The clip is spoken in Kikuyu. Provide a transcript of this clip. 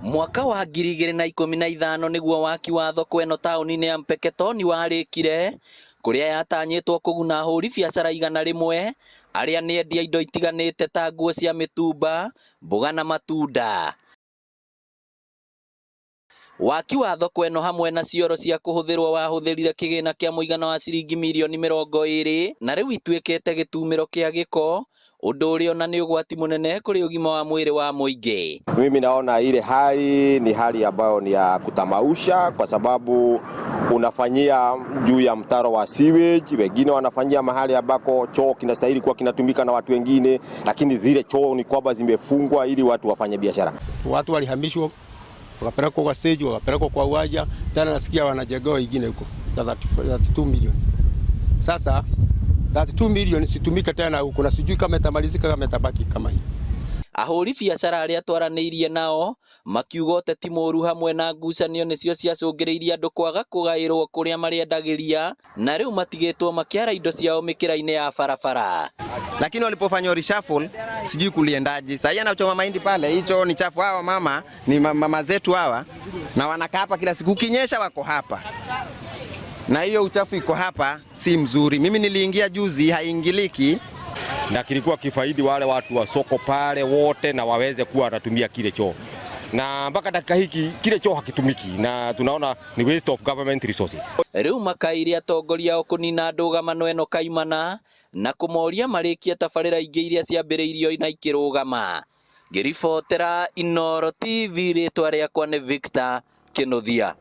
Mwaka wa 2015 nĩguo waki wa thoko ĩno taũni-inĩ ya Mpeketoni warĩkire, kũrĩa yatanyĩtwo kũguna ahũri biacara 100 arĩa nĩ endia indo itiganĩte ta nguo cia mĩtumba, mboga na matunda. Waki wa thoko ĩno hamwe na cioro cia kũhũthĩrwo wahũthĩrire kĩgĩna kĩa mũigana wa ciringi mirioni 20 na rĩu ituĩkĩte gĩtumĩro kĩa gĩko, ũndũ ũrĩa ona nĩ ũgwati mũnene kũrĩ ũgima wa mwĩrĩ wa mũingĩ. Mimi naona ile hali ni hali ambayo ni ya kutamausha, kwa sababu unafanyia juu ya mtaro wa sewage, wengine wanafanyia mahali ambako choo kinastahili kuwa kinatumika na watu wengine, lakini zile choo ni kwamba zimefungwa ili watu wafanye biashara. Watu walihamishwa wakapelekwa kwa stage, wakapelekwa kwa uwanja, tena nasikia wanajengewa ingine huko 32 million. Sasa 32 million situmike tena huko na sijui kama itamalizika kama itabaki kama hii. Ahũri biacara arĩa twaranĩirie nao makiuga ũteti mũru hamwe na ngucanio nĩcio ciacũngĩrĩirie andũ kwaga kũgaĩrwo kũrĩa marĩendagĩria na rĩu matigĩtwo makĩara indo ciao mĩkĩra-inĩ ya barabara. Lakini walipofanya reshuffle sijui kuliendaje. Sasa anachoma mahindi pale, hicho ni chafu. Hawa mama ni mama zetu hawa, na wanakaa hapa kila siku, ukinyesha wako hapa na hiyo uchafu iko hapa, si mzuri. Mimi niliingia juzi, haingiliki na kilikuwa kifaidi wale watu wa soko pale wote, na waweze kuwa wanatumia kile choo, na mpaka dakika hiki kile choo hakitumiki, na tunaona ni waste of government resources. Rĩu makaire atongoria ao kũnina ndũgamano ĩno kaimana na kũmoria marĩkie tabarĩra ingĩ iria ciambĩrĩirio na ikĩrũgama. Ngĩribotera Inooro TV rĩtwa rĩakwa nĩ Victor Kĩnuthia.